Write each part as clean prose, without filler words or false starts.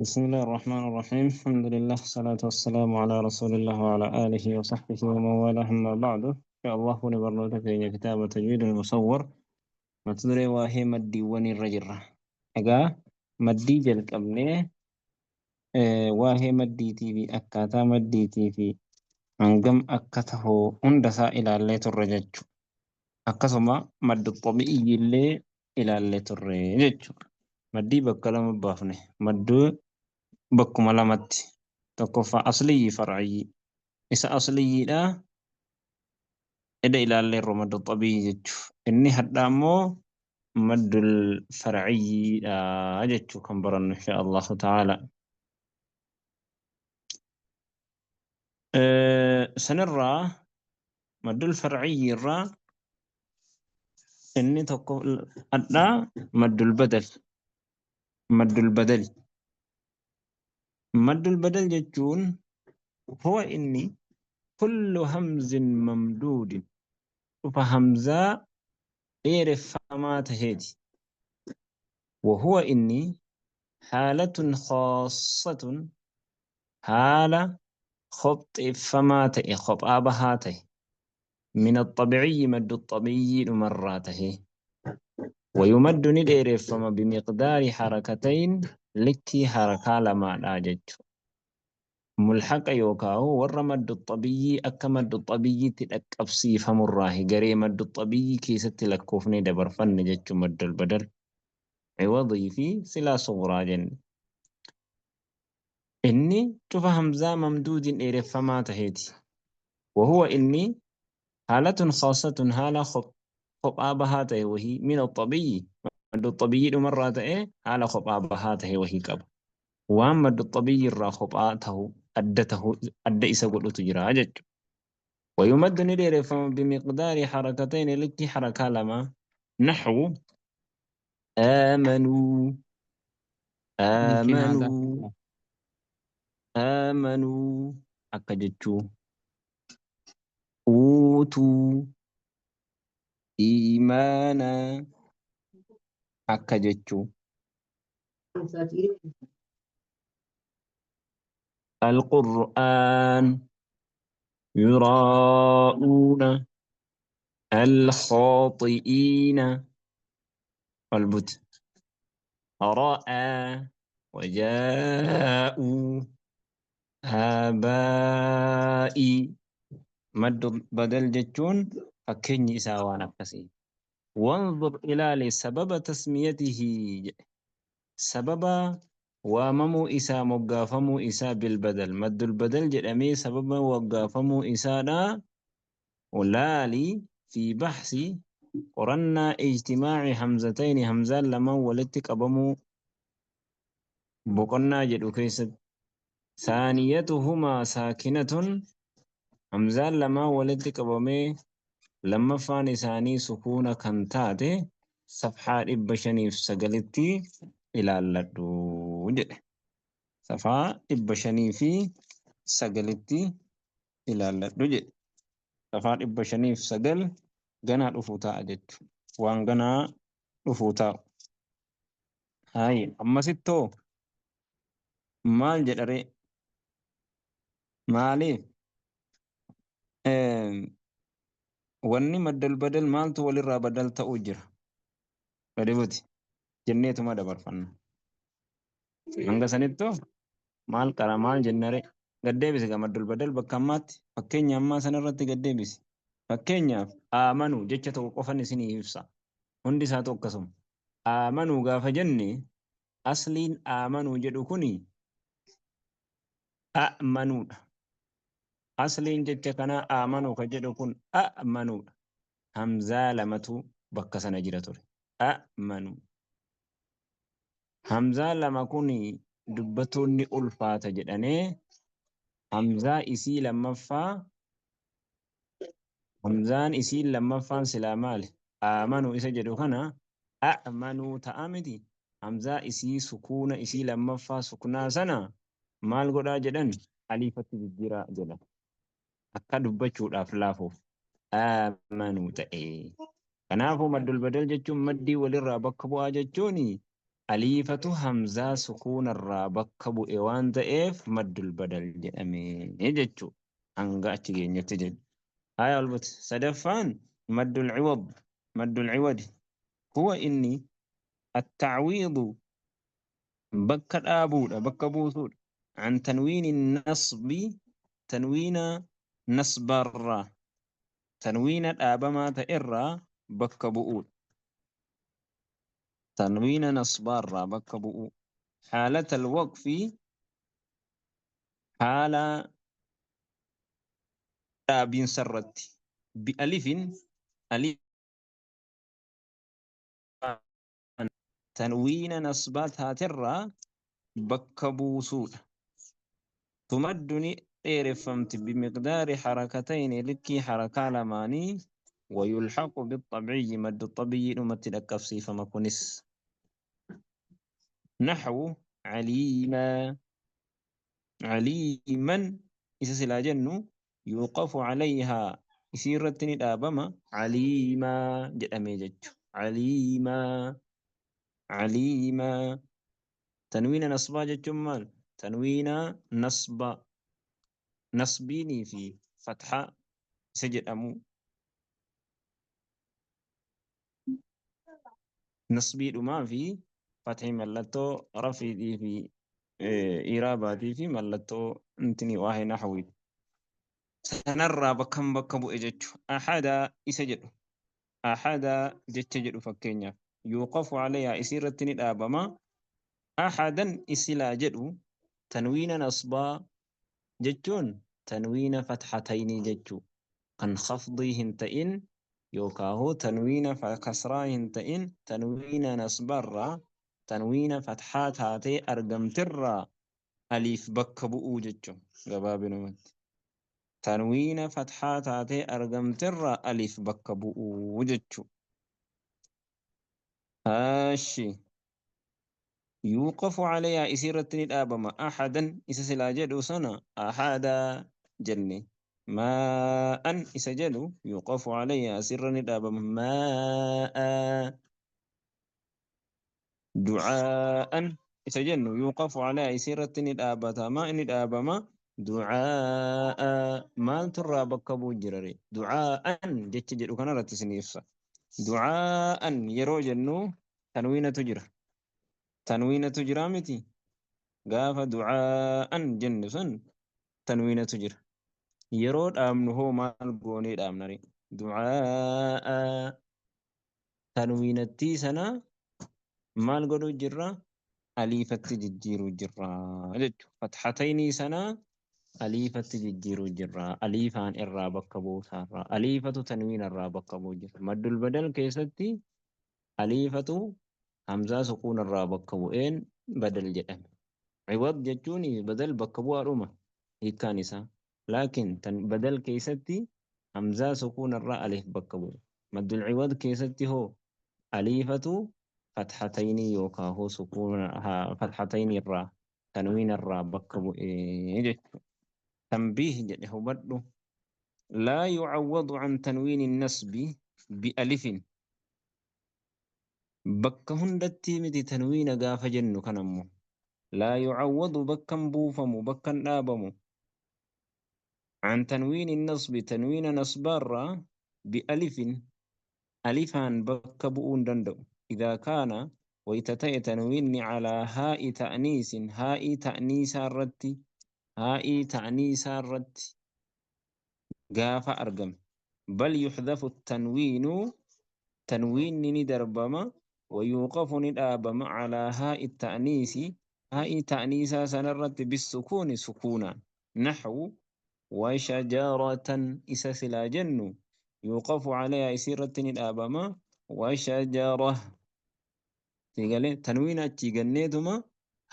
بسم الله الرحمن الرحيم، الحمد لله، الصلاة والسلام على رسول الله وعلى آله وصحبه ومن والاه، أما بعد. إن شاء الله نبرنوتك إلى كتاب تجويد المصور. mata duree waa'ee maddiiwwan irra jirra. Egaa maddii jalqabnee waa'ee maddiitii fi akkaataa maddiitii fi hangam akka tahu hundasaa ilaallee turre jechuudha. Akkasuma maddu xabi'iyyi illee ilaallee turre jechuudha. Maddii bakka lama baafne. Madduu bakkuma lamatti. Tokkoffaa asliyyi far'iyyi. Isa asliyyiidha eda ilaalleerru maddu xabi'iyyi jechuudha. Inni hadhaa immoo maddul far'iyyiidha jechuu kan barannu insha Allahu ta'ala. Sanirraa maddul far'iyyi irraa inni tokko hadhaa maddul badal, maddul badali. Maddul badal jechuun huwa inni kullu hamzin mamduudin, dhufa hamzaa dheereffamaa taheeti. Wahuwa inni haalatun khaassatun, haala kopheeffamaa ta'e, kophaa bahaa ta'e, min axxabi'iyyi, maddu xabiiyyii dhumarraa tahe. Wayumaddu, ni dheereffama, bimiqdaari harakatayn, likkii harakaa lamaadha jechu. Mulhaqa yookaahu warra maddu xabiiyyii akka maddu xabiiyyiitti dhaqqabsiifamurraahi, garee maddu xabiiyyii keessatti lakkoofnee dabarfanne jechu. Maddul badal ciwadii fi silaa suguraa jenne. Inni cufa hamzaa mamduudin dheereffamaa taheeti. Wahuwa inni haalatun khaassatun, haala kophaa bahaa tahe wahii, min axxabiyyi, maddu xabiyyii dhumarraa ta'e, haala kophaa bahaa tahe wahii qaba. Waan maddu xabiyyii irraa kophaa tahu, adda tahu, adda isa godhutu jira jechu. Wayumaddu, ni dheereffama, bimiqdaari harakatayni, likkii harakaa lama, naxwu aamanuu, aamanuu, aamanuu akka jechuu, uutuu, iimaana akka jechuu, alqur'aan, yuraa'uuna, alkhaaxi'iina, ol buti, ra'aa, wajaa'uu, aabaa'i. Maddu badal jechuun fakkeenyi isaa waan akkasii. Wanzur, ilaali, sababa tasmiyatihi jedhe, sababa waamamuu isaa, moggaafamuu isaa, bilbadal, maddul badal jedhamee sababa moggaafamuu isaadha laali, fi baxsi, qorannaa, ijtimaaci hamzatayni, hamzaan lamaan walitti qabamuu, boqonnaa jedhu keessatti. Saaniyatuhumaa saakinatun, hamzaan lamaan walitti qabamee lammaffaan isaanii sukuuna kan taate, safhaa 509tti ilaalladhu jedhe. Safhaa 509tti ilaalladhu jedhe. Safhaa 509 ganaa dhufuu taa'a jechu. Waan ganaa dhufuu taa'u. Hayi, ammasittoo maal jedharee? Maaliif? Wanni maddal badal maaltu walirraa badal ta'uu jira? Gadi buti. Jenneetuma dabarfanna. Hanga sanittoo maal qara maal jennaree? Gad deebisi gaa maddul badal bakka ammaatti fakkeenya ammaa sanarratti gad deebisi. Fakkeenyaaf aamanuu jecha tokko qofan isinii ibsa. Hundi isaatu akkasuma. Aamanuu gaafa jenne asliin aamanuu jedhu kuni a'manuudha. Asliin jecha kanaa aamanuu ka jedhu kun a'manuudha. Hamzaa lamatu bakka sana jira ture. A'manuu. Hamzaa lama kun dubbatuun ni ulfaata jedhanee hamzaa isii lammaffaa, hamzaan isiin lammaffaan silaa maali? Aamanu isa jedhu kana a'manuu ta'a miti. Hamzaa isii sukuuna isii lammaffaa suknaa sana maal godhaa jedhan? Aliifatti jijjiiraa jedhan. Akka dubbachuudhaaf laafuuf aamanuu ta'e. Kanaafuu maddul badal jechuun maddii walirraa bakka bu'aa jechuun Aliifatu hamzaa sukuunarraa bakka bu'e waan ta'eef maddul badal jedhame jechuudha. Hanga achi geenyetti jedhu. Haya olbut sadaffaan maddul ciwad maddul ciwadi huwa inni التعويض bakka dhaabuudha bakka buusuudha. عن تنوين النصب تنوين نصبarraa tanwiina dhaabamaa ta'erraa bakka bu'uudha. Tanwiina nasbaarraa bakka bu'uu. حالة الوقف haala dhaabiinsarratti بألف alifaan tanwiina nasbaa taaterraa bakka buusuudha. تمد ni dheereffamti بمقدار حركتين likkii harakaa lamaanii ويلحق بالطبيعي مد الطبيعي dhumatti dhaqqabsiifama kunis. نحو عليما عليما isa silaa jennu يوقف عليها isii irratti ni dhaabama عليما jedhamee jechu. عليما عليما tanwiina nasbaa jechuun maal? Tanwiina nasba nasbiinii fi fathaa isa jedhamu nasbiidhumaa fi fathii mallattoo rafiidii fi iraabaatii fi mallattoo intini waa'ee nahwiiti. Sanarraa bakkam bakka bu'e jechu. أحدا isa jedhu. أحدا jecha jedhu fakkeenyaaf. يوقف عليها isii irratti ni dhaabama. أحدا isilaa jedhu tanwiina nasbaa jechuun tanwiina fatxataynii jechuu. Kan khafdii hin ta'in yookaan tanwiina kasraa hin ta'in tanwiina nasbarraa tanwiina fatxaa taatee argamtirraa aliif bakka bu'uu jechuun gabaabinumatti. Tanwiina fatxaa taatee argamtirraa aliif bakka bu'uu jechuudha. Haashi يوقف عليها isii irratti ni dhaabama أحدا isa silaa jedhu sana أحدا jenne ماء isa jedhu يوقف عليها asirra ni dhaabama ماء دعاء isa jennu يوقف عليها isii irratti ni dhaabatama ni dhaabama دعاء maaltu irraa bakka bu'u jira ree دعاء jecha jedhu kanarratti isin ibsa. دعاء yeroo jennu tanwiinatu jira. Tanwiinatu jira miti gaafa دعاء jennu sun tanwiinatu jira. Yeroo dhaabnu hoo maal goonee dhaabna ree? دعاء tanwiinattii sana maal godhuu jirra? Aliifatti jijjiiruu jirra jechuudha. Fatxataynii sana aliifatti jijjiiruu jirra. Aliifaan irraa bakka buusaarra. Aliifatu tanwiina irraa bakka bu'u jira. Maddul badal keessatti aliifatu hamzaa sukuun irraa bakka bu'een badal jedhame. عوض jechuun badal bakka bu'aadhuma hiikkaan isaa. Laakiin tan badal keessatti hamzaa sukuun irraa aliif bakka bu'e. Maddul عوض keessatti hoo aliifatu fatxataynii yookaan hoo sukuun fatxataynii irraa tanwiina irraa bakka bu'ee jechuudha. تنبيه jedhe hubadhu. لا يعوض عن تنوين النصب بألف bakka hundatti miti tanwiina gaafa jennu kanammoo لا يعوض bakkan buufamu bakkan dhaabamu عن تنوين النصب tanwiina nasbaarraa بألف alifaan bakka bu'uu hin danda'u. إذا كان wayta ta'e tanwiinni على هاء تأنيث haa'ii ta'niisaa irratti haa'ii ta'niisaa irratti gaafa argame. بل يحذف التنوين tanwiinni ni darbama ويوقف ni dhaabama على هاء التأنيث haa'ii ta'niisaa sanarratti بالسكون sukuunaan نحو وشجرة isa silaa jennu يوقف عليها isii irratti ni dhaabama وشجرة Siigalee tanwiina achii ganneetuma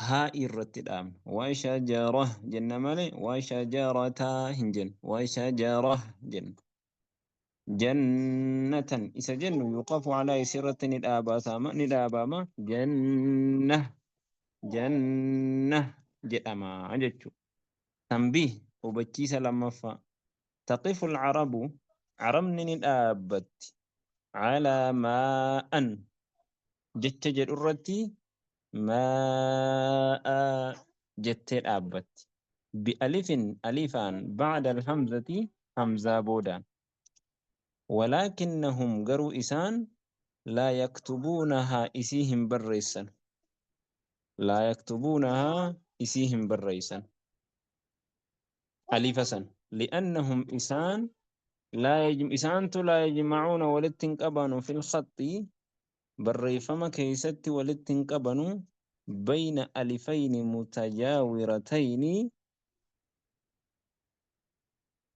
haa'ii irratti dhaabna. وشجرة jenna malee وشجرتا hin jennu. وشجرة jenna. جنة isa jennu يوقف عليها isii irratti ni dhaabatama ni dhaabama جنة جنة jedhama jechuudha. تنبيه hubachiisa lammaffaa. تقف العرب arabni ni dhaabbatti على ماء jecha jedhu irratti ماء jettee dhaabbatti. بألف alifaan بعد الهمزة hamzaa boodaan. ولكنهم garuu isaan لا يكتبونها isii hin barreessan. لا يكتبونها isii hin barreessan. Alifa san. لأنهم isaan لا يجم isaantu لا يجمعون walitti hin qabanu في الخط barreeffama keessatti walitti hin qabanu بين ألفين متجاورتين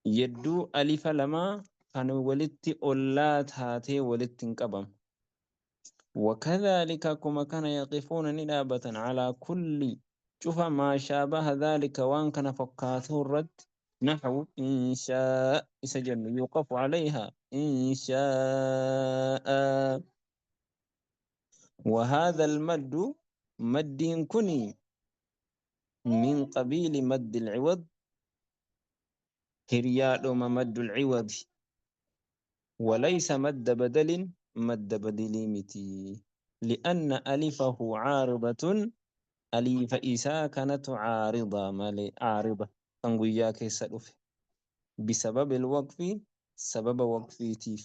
yedduu alifa lamaa kan walitti ollaa taatee walitti hin qabamu. وكذلك akkuma kana يقفون ni dhaabatan على كل cufa ما شابه ذلك waan kana fakkaatu irratti نحو إن شاء isa jennu يوقف عليها إن شاء. وهذا المد maddiin kuni من قبيل مد العوض hiriyaadhuma مد العوض وليس مد بدل مد بدلii miti لأن ألفه عارضة alifa isaa kanatu caarida malee caarida kan guyyaa keessa dhufe بسبب الوقف sababa waqfiitiif.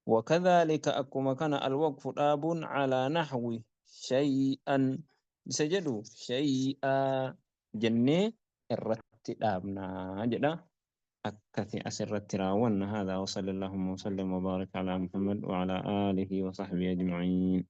وكذلك akkuma kana الوقف dhaabuun على نحو شيئا isa jedhu شيئا jennee irratti dhaabnaa jedha. Akkasi asirratti raawwanna. هذا وصلى اللهم وسلم وبارك على محمد وعلى آله وصحبه أجمعين.